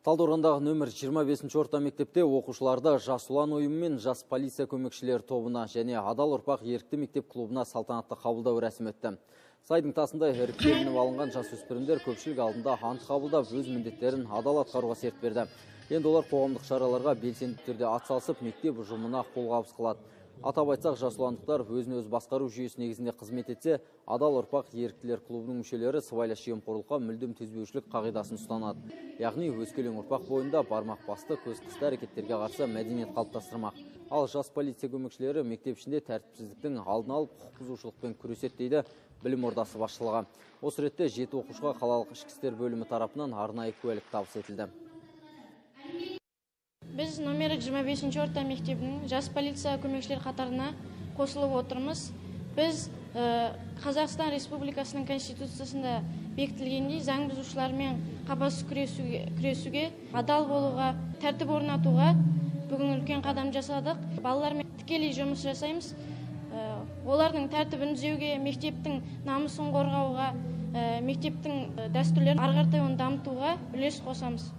Талдықорғандағы нөмір 25 орта мектепте оқушыларды «Жас ұлан» ұйымы мен «Жас полиция көмекшілері» тобына және «Адал ұрпақ» ерікті мектеп клубына салтанатты қабылдау рәсімі өтті. Сайдың тасында іріктелініп алынған жасөспірімдер көпшілік алдында ант қабылдап, өз міндеттерін адал атқаруға серт берді. Енді олар қоғамдық шараларға белсенді түрде атсалысып, мектеп ұжымына қолғабыс қылады. Атап айтсақ, жас ұландықтар өзін өзі басқару жүйесі негізінде қызмет етсе, «Адал ұрпақ» еріктілер клубының мүшелері сыбайлас жемқорлыққа мүлдем төзбеушілік қағидасын ұстанады. Яғни өскелең ұрпақ бойында бармақ басты, көз қысты әрекеттерге қарсы мәдениет қалыптастырмақ. Ал «Жас полиция көмекшілері» мектеп ішінде тәртіпсіздіктің алдын алып, құқық бұзушылықпен күреседі, дейді білім ордасы басшылығы. Осы ретте 7 оқушыға қалалық ішкі істер бөлімі тарапынан арнайы куәлік табыс етілді. Біз номері 25 орта мектебінің «Жас полиция көмекшілер» қатарына қосылып отырмыз. Біз Қазақстан Республикасының Конституциясында бекітілгендей, заң бұзушылармен қапасыз күресуге, адал болуға, тәртіп орнатуға бүгін үлкен қадам жасадық. Балалармен тікелей жұмыс жасаймыз. Олардың тәртібін түзеуге, мектептің намысын қорғауға, мектептің дәстүрлерін ары қаратай оны дамытуға үлес қосамыз.